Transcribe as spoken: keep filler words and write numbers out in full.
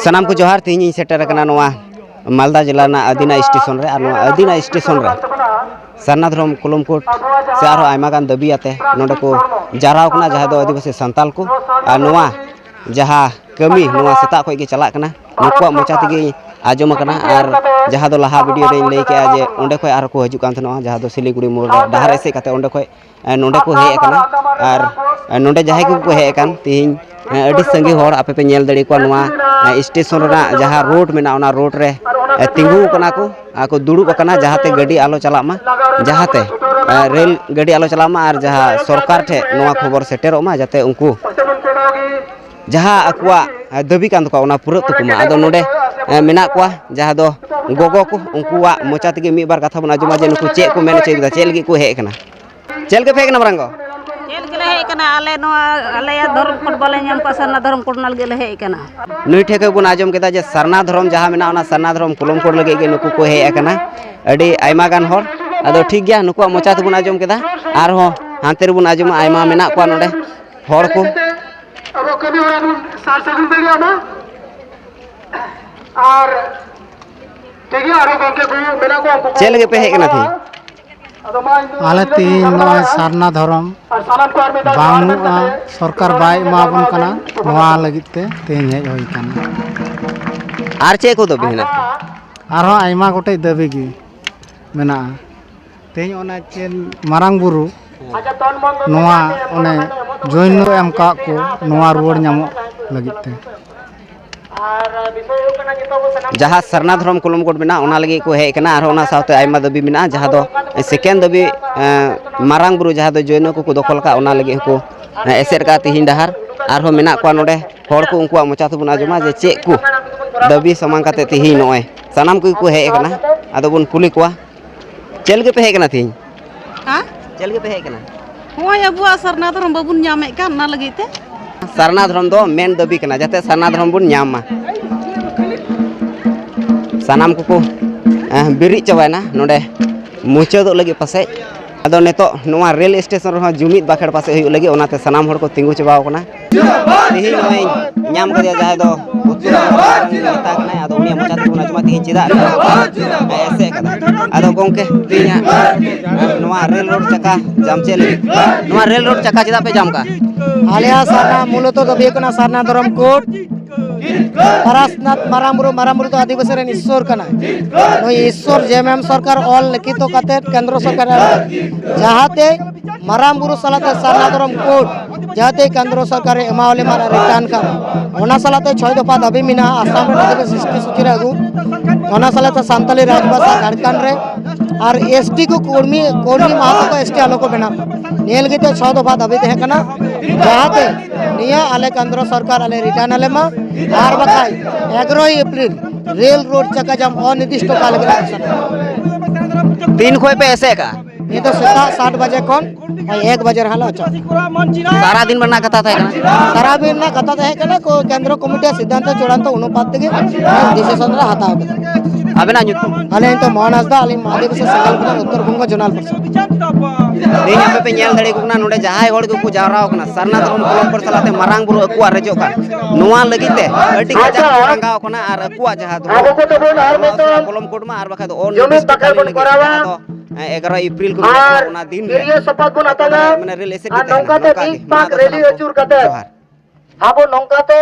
ᱥᱟᱱᱟᱢ ᱠᱚ ᱡᱚᱦᱟᱨ᱾ ᱛᱮᱦᱮᱧ ᱤᱧ ᱥᱮᱴᱮᱨ ᱟᱠᱟᱱᱟ ᱱᱚᱣᱟ ᱢᱟᱞᱫᱟ ᱡᱮᱞᱟ ᱨᱮᱱᱟᱜ ᱟᱹᱫᱤᱱᱟ ᱥᱴᱮᱥᱚᱱ ᱨᱮ, ᱟᱨ ᱱᱚᱣᱟ ᱟᱹᱫᱤᱱᱟ ᱥᱴᱮᱥᱚᱱ ᱨᱮ ᱥᱟᱨᱱᱟ ᱫᱷᱚᱨᱚᱢ ᱠᱚᱞᱚᱢ ᱠᱳᱰ ᱥᱮ ᱟᱨᱦᱚᱸ ᱟᱭᱢᱟ ᱜᱟᱱ ᱫᱟᱹᱵᱤ ᱟᱛᱮ ᱱᱚᱰᱮ ᱠᱚ ᱡᱟᱣᱨᱟ ᱟᱠᱟᱱᱟ, ᱡᱟᱦᱟᱸ ᱫᱚ ᱟᱹᱫᱤᱵᱟᱹᱥᱤ ᱥᱟᱱᱛᱟᱞ ᱠᱚ᱾ ᱟᱨ ᱱᱚᱣᱟ ᱡᱟᱦᱟᱸ ᱠᱟᱹᱢᱤ ᱱᱚᱣᱟ ᱥᱮᱛᱟᱜ ᱠᱷᱚᱱ ᱜᱮ ᱪᱟᱞᱟᱜ ᱠᱟᱱᱟ, ᱱᱩᱠᱩᱣᱟᱜ ᱢᱚᱪᱟ ᱛᱮᱜᱮ ᱟᱸᱡᱚᱢ ᱟᱠᱟᱱᱟ᱾ ᱟᱨ ᱡᱟᱦᱟᱸ ᱫᱚ ᱞᱟᱦᱟ ᱵᱷᱤᱰᱤᱭᱳ ᱨᱮᱧ ᱞᱟᱹᱭ ᱠᱮᱜᱼᱟ ᱡᱮ ᱚᱸᱰᱮ ᱠᱷᱚᱱ ᱟᱨᱦᱚᱸ ᱠᱚ ᱦᱤᱡᱩᱜ ᱠᱟᱱ ᱛᱟᱦᱮᱱᱟ, ᱡᱟᱦᱟᱸ ᱫᱚ ᱥᱤᱞᱤᱜᱩᱲᱤ ᱢᱳᱲ ᱨᱮ ᱰᱟᱦᱟᱨ ᱮᱥᱮᱫ ᱠᱟᱛᱮ ᱚᱸᱰᱮ ᱠᱷᱚᱱ ᱮ, ᱱᱚᱰᱮ ᱠᱚ ᱦᱮᱡ ᱟᱠᱟᱱᱟ᱾ ᱟᱨ, ᱮ, ᱱᱚᱰᱮ ᱡᱟᱦᱟᱸᱭ ᱠᱚᱠᱚ ᱦᱮᱡ ᱟᱠᱟᱱ ᱛᱮᱦᱮᱧ, ᱮ, ᱟᱹᱰᱤ ᱥᱟᱸᱜᱮ ᱦᱚᱲ ᱟᱯᱮ ᱯᱮ ᱧᱮᱞ ᱫᱟᱲᱮ ᱠᱚᱣᱟ᱾ ᱱᱚᱣᱟ, ᱮ, ᱥᱴᱮᱥᱚᱱ ᱨᱮᱱᱟᱜ ᱡᱟᱦᱟᱸ ᱨᱳᱰ ᱢᱮᱱᱟᱜᱼᱟ, ᱚᱱᱟ ᱨᱳᱰ ᱨᱮ, ᱮ, ᱛᱤᱸᱜᱩ ᱟᱠᱟᱱᱟ ᱠᱚ ᱟᱨ ᱠᱚ ᱫᱩᱲᱩᱵ ᱟᱠᱟᱱᱟ, ᱡᱟᱦᱟᱸᱛᱮ ᱜᱟᱹᱰᱤ ᱟᱞᱚ ᱪᱟᱞᱟᱜ ᱢᱟ, ᱡᱟᱦᱟᱸᱛᱮ, ᱮ, ᱨᱮᱹᱞ ᱜᱟᱹᱰᱤ ᱟᱞᱚ ᱪᱟᱞᱟᱜ ᱢᱟ᱾ ᱟᱨ ᱡᱟᱦᱟᱸ ᱥᱚᱨᱠᱟᱨ ᱴᱷᱮᱱ ᱱᱚᱣᱟ ᱠᱷᱚᱵᱚᱨ ᱥᱮᱴᱮᱨᱚᱜ ᱢᱟ, ᱡᱟᱛᱮ ᱩᱱᱠᱩ ᱡᱟᱦᱟᱸ ᱟᱠᱚᱣᱟᱜ, ᱮ, ᱫᱟᱹᱵᱤ ᱠᱟᱱ ᱛᱟᱠᱚᱣᱟ, ᱚᱱᱟ ᱯᱩᱨᱟᱹᱜ ᱛᱟᱠᱚ ᱢᱟ᱾ ᱟᱫᱚ ᱱᱚᱰᱮ, ᱮ, ᱢᱮᱱᱟᱜ ᱠᱚᱣᱟ ᱡᱟᱦᱟᱸ ᱫᱚ ᱜᱚᱜᱚ ᱠᱚ, ᱩᱱᱠᱩᱣᱟᱜ ᱢᱚᱪᱟ ᱛᱮᱜᱮ ᱢᱤᱫ ᱵᱟᱨ ᱠᱟᱛᱷᱟ ᱵᱚᱱ ᱟᱸᱡᱚᱢᱟ ᱡᱮ ᱱᱩᱠᱩ ᱪᱮᱫ ᱠᱚ ᱢᱮᱱ ᱦᱚᱪᱚᱭᱮᱫᱟ, ᱪᱮᱫ ᱞᱟᱹᱜᱤᱫ ᱠᱚ ᱦᱮᱡ ᱟᱠᱟᱱᱟ᱾ ᱪᱮᱫ ᱞᱮᱠᱟ ᱯᱮ ᱦᱮᱡ ᱠᱟᱱᱟ ᱢᱟᱨᱟᱝ ᱜᱚ? ᱪᱮᱫ ᱞᱟᱹᱜᱤᱫ ᱞᱮ ᱦᱮᱡ ᱠᱟᱱᱟ? ᱟᱞᱮ ᱱᱚᱣᱟ, ᱟᱞᱮᱭᱟᱜ ᱫᱷᱚᱨᱚᱢ ᱠᱳᱰ ᱵᱟᱞᱮ ᱧᱟᱢ ᱠᱟᱜᱼᱟ, ᱥᱟᱨᱱᱟ ᱫᱷᱚᱨᱚᱢ ᱠᱳᱰ, ᱚᱱᱟ ᱞᱟᱹᱜᱤᱫ ᱞᱮ ᱦᱮᱡ ᱠᱟᱱᱟ᱾ ᱱᱩᱭ ᱴᱷᱮᱱ ᱠᱷᱚᱱ ᱵᱚᱱ ᱟᱸᱡᱚᱢ ᱠᱮᱫᱟ ᱡᱮ ᱥᱟᱨᱱᱟ ᱫᱷᱚᱨᱚᱢ ᱡᱟᱦᱟᱸ ᱢᱮᱱᱟᱜᱼᱟ, ᱚᱱᱟ ᱥᱟᱨᱱᱟ ᱫᱷᱚᱨᱚᱢ ᱠᱚᱞᱚᱢ ᱠᱳᱰ ᱞᱟᱹᱜᱤᱫ ᱜᱮ ᱱᱩᱠᱩ ᱠᱚ ᱦᱮᱡ ᱟᱠᱟᱱᱟ᱾ ᱟᱹᱰᱤ ᱟᱭᱢᱟ ᱜᱟᱱ ᱦᱚᱲ᱾ ᱟᱫᱚ ᱴᱷᱤᱠ ᱜᱮᱭᱟ, ᱱᱩᱠᱩᱣᱟᱜ ᱢᱚᱪᱟ ᱛᱮᱵᱚᱱ ᱟᱸᱡᱚᱢ ᱠᱮᱫᱟ᱾ ᱟᱨᱦᱚᱸ ᱦᱟᱱᱛᱮ ᱨᱮᱵᱚᱱ ᱟᱸᱡᱚᱢᱟ, ᱟᱭᱢᱟ ᱢᱮᱱᱟᱜ ᱠᱚᱣᱟ ᱱᱚᱰᱮ ᱦᱚᱲ ᱠᱚ᱾ ᱟᱵᱚ ᱠᱟᱹᱢᱤ ᱦᱚᱨᱟ ᱵᱚᱱ ᱥᱟᱨ ᱥᱟᱹᱜᱩᱱ ᱫᱟᱲᱮᱭᱟᱜ ᱢᱟ᱾ ᱟᱨ ᱴᱷᱤᱠ ᱜᱮᱭᱟ, ᱟᱨᱦᱚᱸ ᱜᱚᱢᱠᱮ ᱠᱚ ᱢᱮᱱᱟᱜ ᱠᱚᱣᱟ, ᱩᱱᱠᱩ ᱠᱚ ᱪᱮᱫ ᱞᱟᱹᱜᱤᱫ ᱯᱮ ᱦᱮᱡ ᱠᱟᱱᱟ ᱛᱮᱦᱮᱧ? ᱟᱫᱚ ᱢᱟ ᱤᱧ ᱫᱚ ᱟᱞᱮ ᱛᱮᱦᱮᱧ ᱱᱚᱜᱼᱚᱭ ᱥᱟᱨᱱᱟ ᱫᱷᱚᱨᱚᱢ ᱟᱨ ᱥᱟᱱᱟᱢ ᱠᱚ ᱟᱨ ᱢᱤᱫ ᱫᱷᱟᱣ ᱡᱚᱦᱟᱨ ᱢᱮᱱ ᱵᱟᱹᱱᱩᱜᱼᱟ, ᱠᱟᱛᱮ ᱥᱚᱨᱠᱟᱨ ᱵᱟᱭ ᱮᱢᱟᱵᱚᱱ ᱠᱟᱱᱟ, ᱱᱚᱣᱟ ᱞᱟᱹᱜᱤᱫ ᱛᱮ ᱛᱮᱦᱮᱧ ᱦᱮᱡ ᱦᱩᱭ ᱠᱟᱱᱟ᱾ ᱟᱨ ᱪᱮᱫ ᱠᱚ ᱫᱟᱹᱵᱤ ᱦᱮᱱᱟᱜ ᱛᱟᱯᱮᱭᱟ? ᱟᱨᱦᱚᱸ ᱟᱭᱢᱟ ᱜᱚᱴᱮᱡ ᱫᱟᱹᱵᱤ ᱜᱮ ᱢᱮᱱᱟᱜᱼᱟ᱾ ᱛᱮᱦᱮᱧ ᱚᱱᱟ ᱪᱮᱫ ᱢᱟᱨᱟᱝ ᱵᱩᱨᱩ ᱱᱚᱣᱟ ᱚᱱᱮ ᱡᱳᱭᱱᱚ ᱮᱢ ᱠᱟᱜ ᱠᱚ, ᱱᱚᱣᱟ ᱨᱩᱣᱟᱹᱲ ᱧᱟᱢᱚᱜ ᱞᱟᱹᱜᱤᱫ ᱛᱮ᱾ ᱡᱟᱦᱟᱸ ᱥᱟᱨᱱᱟ ᱫᱷᱚᱨᱚᱢ ᱠᱚᱞᱚᱢ ᱠᱳᱰ ᱢᱮᱱᱟᱜᱼᱟ, ᱚᱱᱟ ᱞᱟᱹᱜᱤᱫ ᱠᱚ ᱦᱮᱡ ᱟᱠᱟᱱᱟ᱾ ᱟᱨᱦᱚᱸ ᱚᱱᱟ ᱥᱟᱶᱛᱮ ᱟᱭᱢᱟ ᱫᱟᱹᱵᱤ ᱢᱮᱱᱟᱜᱼᱟ, ᱡᱟᱦᱟᱸ ᱫᱚ ᱥᱮᱠᱮᱱᱰ ᱫᱟᱹᱵᱤ, ᱮᱸ, ᱢᱟᱨᱟᱝ ᱵᱩᱨᱩ ᱡᱟᱦᱟᱸ ᱫᱚ ᱡᱳᱭᱱᱚ ᱠᱚᱠᱚ ᱫᱚᱠᱷᱚᱞ ᱟᱠᱟᱫ, ᱚᱱᱟ ᱞᱟᱹᱜᱤᱫ ᱦᱚᱸᱠᱚ, ᱮᱸ, ᱮᱥᱮᱫ ᱟᱠᱟᱫ ᱛᱤᱦᱤᱧ ᱰᱟᱦᱟᱨ᱾ ᱟᱨᱦᱚᱸ ᱢᱮᱱᱟᱜ ᱠᱚᱣᱟ ᱱᱚᱰᱮ ᱦᱚᱲ ᱠᱚ, ᱩᱱᱠᱩᱣᱟᱜ ᱢᱚᱪᱟ ᱛᱮᱵᱚᱱ ᱟᱸᱡᱚᱢᱟ ᱡᱮ ᱪᱮᱫ ᱠᱚ ᱫᱟᱹᱵᱤ ᱥᱟᱢᱟᱝ ᱠᱟᱛᱮ ᱛᱤᱦᱤᱧ ᱱᱚᱜᱼᱚᱭ ᱥᱟᱱᱟᱢ ᱠᱚᱜᱮ ᱠᱚ ᱦᱮᱡ ᱟᱠᱟᱱᱟ᱾ ᱟᱫᱚ ᱵᱚᱱ ᱠᱩᱞᱤ ᱠᱚᱣᱟ, ᱪᱮᱫ ᱞᱟᱹᱜᱤᱫ ᱯᱮ ᱦᱮᱡ ᱟᱠᱟᱱᱟ ᱛᱤᱦᱤᱧ? ᱦᱮᱸ? ᱪᱮᱫ ᱞᱟᱹᱜᱤᱫ ᱯᱮ ᱦᱮᱡ ᱟᱠᱟᱱᱟ? ᱱᱚᱜᱼᱚᱭ ᱟᱵᱚᱣᱟᱜ ᱥᱟᱨᱱᱟ ᱫᱷᱚᱨᱚᱢ ᱵᱟᱵᱚᱱ ᱧᱟᱢᱮᱫ ᱠᱟᱱ, ᱚᱱᱟ ᱞᱟᱹᱜᱤᱫ ᱛᱮ᱾ ᱥᱟᱨᱱᱟ ᱫᱷᱚᱨᱚᱢ ᱫᱚ ᱢᱮᱱ ᱫᱟᱹᱵᱤ ᱠᱟᱱᱟ, ᱡᱟᱛᱮ ᱥᱟᱨᱱᱟ ᱫᱷᱚᱨᱚᱢ ᱵᱚᱱ ᱧᱟᱢ ᱢᱟ᱾ ᱥᱟᱱᱟᱢ ᱠᱚᱠᱚ, ᱮᱸ, ᱵᱮᱨᱮᱫ ᱪᱟᱵᱟᱭᱮᱱᱟ ᱱᱚᱰᱮ ᱢᱩᱪᱟᱹᱫᱚᱜ ᱞᱟᱹᱜᱤᱫ ᱯᱟᱥᱮᱡ᱾ ᱟᱫᱚ ᱱᱤᱛᱚᱜ ᱱᱚᱣᱟ ᱨᱮᱞ ᱥᱴᱮᱥᱚᱱ ᱨᱮᱦᱚᱸ ᱡᱩᱢᱤᱫ ᱵᱟᱠᱷᱮᱲ ᱯᱟᱥᱮᱡ ᱦᱩᱭᱩᱜ ᱞᱟᱹᱜᱤᱫ, ᱚᱱᱟᱛᱮ ᱥᱟᱱᱟᱢ ᱦᱚᱲ ᱠᱚ ᱛᱤᱸᱜᱩ ᱪᱟᱵᱟᱣ ᱟᱠᱟᱱᱟ᱾ ᱛᱮᱦᱮᱧ ᱱᱚᱜᱼᱚᱭ ᱧᱟᱢ ᱠᱮᱫᱮᱭᱟ ᱡᱟᱦᱟᱸᱭ ᱫᱚ ᱢᱮᱛᱟ ᱠᱟᱱᱟᱭ, ᱟᱫᱚ ᱩᱱᱤᱭᱟᱜ ᱢᱚᱪᱟ ᱛᱮᱵᱚᱱ ᱟᱸᱡᱚᱢᱟ ᱛᱮᱦᱮᱧ ᱪᱮᱫᱟᱜ ᱮ ᱮᱥᱮᱫ ᱠᱟᱫᱟ᱾ ᱟᱫᱚ ᱜᱚᱢᱠᱮ, ᱛᱮᱦᱮᱧᱟᱜ ᱱᱚᱣᱟ ᱨᱮᱞ ᱨᱳᱰ ᱪᱟᱠᱟ ᱡᱟᱢ ᱪᱮᱫ ᱞᱟᱹᱜᱤᱫ? ᱱᱚᱣᱟ ᱨᱮᱞ ᱨᱳᱰ ᱪᱟᱠᱟ ᱪᱮᱫᱟᱜ ᱯᱮ ᱡᱟᱢ ᱠᱟᱜᱼᱟ? ᱟᱞᱮᱭᱟᱜ ᱥᱟᱨᱱᱟ ᱢᱩᱞᱚᱛᱚ ᱫᱟᱹᱵᱤ ᱦᱩᱭᱩᱜ ᱠᱟᱱᱟ ᱥᱟᱨᱱᱟ ᱫᱷᱚᱨᱚᱢ ᱠᱳᱰ᱾ ᱯᱟᱨᱟᱥᱱᱟᱛᱷ ᱢᱟᱨᱟᱝ ᱵᱩᱨᱩ, ᱢᱟᱨᱟᱝ ᱵᱩᱨᱩ ᱫᱚ ᱟᱹᱫᱤᱵᱟᱹᱥᱤ ᱨᱮᱱ ᱤᱥᱥᱚᱨ ᱠᱟᱱᱟᱭ᱾ ᱱᱩᱭ ᱤᱥᱥᱚᱨ ᱡᱮ ᱮᱢ ᱮᱢ ᱥᱚᱨᱠᱟᱨ ᱚᱞ ᱞᱤᱠᱷᱤᱛᱚ ᱠᱟᱛᱮ ᱠᱮᱱᱫᱨᱚ ᱥᱚᱨᱠᱟᱨ ᱮ ᱮᱢ ᱠᱟᱫᱟ, ᱡᱟᱦᱟᱸᱛᱮ ᱢᱟᱨᱟᱝ ᱵᱩᱨᱩ ᱥᱟᱞᱟᱜ ᱛᱮ ᱥᱟᱨᱱᱟ ᱫᱷᱚᱨᱚᱢ ᱠᱳᱰ ᱡᱟᱦᱟᱸᱛᱮ ᱠᱮᱱᱫᱨᱚ ᱥᱚᱨᱠᱟᱨ ᱮ ᱮᱢᱟᱣᱟᱞᱮ ᱢᱟ ᱟᱨ ᱨᱤᱴᱟᱨᱱ ᱠᱟᱜ ᱢᱟ᱾ ᱚᱱᱟ ᱥᱟᱞᱟᱜ ᱛᱮ ᱪᱷᱚᱭ ᱫᱚᱯᱷᱟ ᱫᱟᱹᱵᱤ ᱢᱮᱱᱟᱜᱼᱟ, ᱟᱥᱟᱢ ᱨᱮ ᱟᱹᱫᱤᱵᱟᱹᱥᱤ ᱥᱨᱤᱥᱴᱤ ᱥᱩᱪᱤ ᱨᱮ ᱟᱹᱜᱩ, ᱚᱱᱟ ᱥᱟᱞᱟᱜ ᱛᱮ ᱥᱟᱱᱛᱟᱞᱤ ᱨᱟᱡᱽᱵᱷᱟᱥᱟ ᱡᱷᱟᱲᱠᱷᱚᱸᱰ ᱨᱮ, ᱟᱨ ᱮᱥ ᱴᱤ ᱠᱚ ᱠᱚᱨᱢᱤ, ᱠᱚᱨᱢᱤ ᱢᱟᱦᱟᱛᱚ ᱠᱚ ᱮᱥ ᱴᱤ ᱟᱞᱚ ᱠᱚ ᱵᱮᱱᱟᱣ᱾ ᱱᱤᱭᱟᱹ ᱞᱟᱹᱜᱤᱫ ᱛᱮ ᱪᱷᱚᱭ ᱫᱚᱯᱷᱟ ᱫᱟᱹᱵᱤ ᱛᱟᱦᱮᱸ ᱠᱟᱱᱟ, ᱡᱟᱦᱟᱸᱛᱮ ᱱᱤᱭᱟᱹ ᱟᱞᱮ ᱠᱮᱱᱫᱨᱚ ᱥᱚᱨᱠᱟᱨ ᱟᱞᱮ ᱨᱤᱴᱟᱨᱱ ᱟᱞᱮ ᱢᱟ, ᱟᱨ ᱵᱟᱠᱷᱟᱡ ᱮᱜᱟᱨᱳᱭ ᱮᱯᱨᱤᱞ ᱨᱮᱞ ᱨᱳᱰ ᱪᱟᱠᱟ ᱡᱟᱢ ᱚᱱᱤᱨᱫᱤᱥᱴᱚ ᱠᱟᱞ ᱞᱟᱹᱜᱤᱫ ᱞᱮ ᱜᱷᱳᱥᱚᱱᱟ᱾ ᱛᱤᱱ ᱠᱷᱚᱡ ᱯᱮ ᱮᱥᱮᱫ ᱠᱟᱜᱼᱟ? ᱱᱤᱛ ᱫᱚ ᱥᱮᱛᱟᱜ ᱥᱟᱛ ᱵᱟᱡᱮ ᱠᱷᱚᱱ ᱮᱠ ᱵᱟᱡᱮ ᱨᱮ ᱦᱟᱸᱜ ᱞᱮ ᱚᱪᱚᱜᱼᱟ᱾ ᱥᱟᱨᱟ ᱫᱤᱱ ᱨᱮᱱᱟᱜ ᱠᱟᱛᱷᱟ ᱛᱟᱦᱮᱸ ᱠᱟᱱᱟ? ᱥᱟᱨᱟ ᱫᱤᱱ ᱨᱮᱱᱟᱜ ᱠᱟᱛᱷᱟ ᱛᱟᱦᱮᱸ ᱠᱟᱱᱟ, ᱠᱚ ᱠᱮᱱᱫᱨᱚ ᱠᱚᱢᱤᱴᱤᱭᱟᱜ ᱥᱤᱫᱽᱫᱷᱟᱱᱛᱚ ᱪᱩᱲᱟᱱᱛᱚ ᱚᱱᱩᱯᱟᱛ ᱛᱮᱜᱮ ᱰᱤᱥᱤᱥᱚᱱ ᱞᱮ ᱦᱟᱛᱟᱣ ᱠᱮᱫᱟ᱾ ᱟᱵᱮᱱᱟᱜ ᱧᱩᱛᱩᱢ? ᱟᱹᱞᱤᱧ ᱧᱩᱛᱩᱢ ᱢᱳᱦᱚᱱ ᱦᱟᱸᱥᱫᱟ, ᱟᱹᱞᱤᱧ ᱟᱹᱫᱤᱵᱟᱹᱥᱤ ᱥᱮᱸᱜᱮᱞ ᱯᱨᱚᱫᱷᱟᱱ ᱩᱛᱛᱚᱨ ᱵᱚᱝᱜᱚ ᱡᱳᱱᱟᱞ ᱯᱚᱨᱤᱥᱚᱫ᱾ ᱛᱮᱦᱮᱧ ᱟᱯᱮ ᱯᱮ ᱧᱮᱞ ᱫᱟᱲᱮᱭᱟᱠᱚ ᱠᱟᱱᱟ, ᱱᱚᱰᱮ ᱡᱟᱦᱟᱸᱭ ᱦᱚᱲ ᱜᱮᱠᱚ ᱡᱟᱣᱨᱟ ᱟᱠᱟᱱᱟ, ᱥᱟᱨᱱᱟ ᱫᱷᱚᱨᱚᱢ ᱠᱚᱞᱚᱢ ᱠᱚᱨᱮ ᱥᱟᱞᱟᱜ ᱛᱮ ᱢᱟᱨᱟᱝ ᱵᱩᱨᱩ ᱟᱹᱠᱩᱣᱟᱜ ᱨᱮᱡᱚᱜ ᱠᱟᱱ, ᱱᱚᱣᱟ ᱞᱟᱹᱜᱤᱫ ᱛᱮ ᱟᱹᱰᱤ ᱠᱟᱡᱟᱠ ᱠᱚ ᱨᱟᱸᱜᱟᱣ ᱠᱟᱱᱟ᱾ ᱟᱨ ᱟᱹᱠᱩᱣᱟᱜ ᱡᱟᱦᱟᱸ ᱫᱷᱚᱨᱚᱢ, ᱱᱚᱣᱟ ᱠᱚᱞᱚᱢ ᱠᱳᱰ ᱢᱟ, ᱟᱨ ᱵᱟᱠᱷᱟᱡ ᱫᱚ ᱚᱱᱤᱨᱫᱤᱥᱴᱚ ᱠᱟᱞᱤᱱ ᱞᱟᱹᱜᱤᱫ, ᱡᱟᱦᱟᱸ ᱫᱚ, ᱮ, ᱮᱜᱟᱨᱚ ᱮᱯᱨᱤᱞ ᱠᱚ ᱢᱮᱛᱟᱜ ᱠᱟᱱᱟ, ᱚᱱᱟ ᱫᱤᱱ ᱨᱮ ᱢᱟᱱᱮ ᱨᱮᱞ ᱮᱥᱮᱫ ᱜᱮ ᱛᱟᱦᱮᱱᱟ᱾ ᱱᱚᱝᱠᱟ ᱜᱮ ᱢᱟ ᱫᱚ ᱥᱟᱱᱟᱢ ᱠᱚ ᱡᱚᱦᱟᱨ᱾ ᱟᱵᱚ ᱱᱚᱝᱠᱟ ᱛᱮ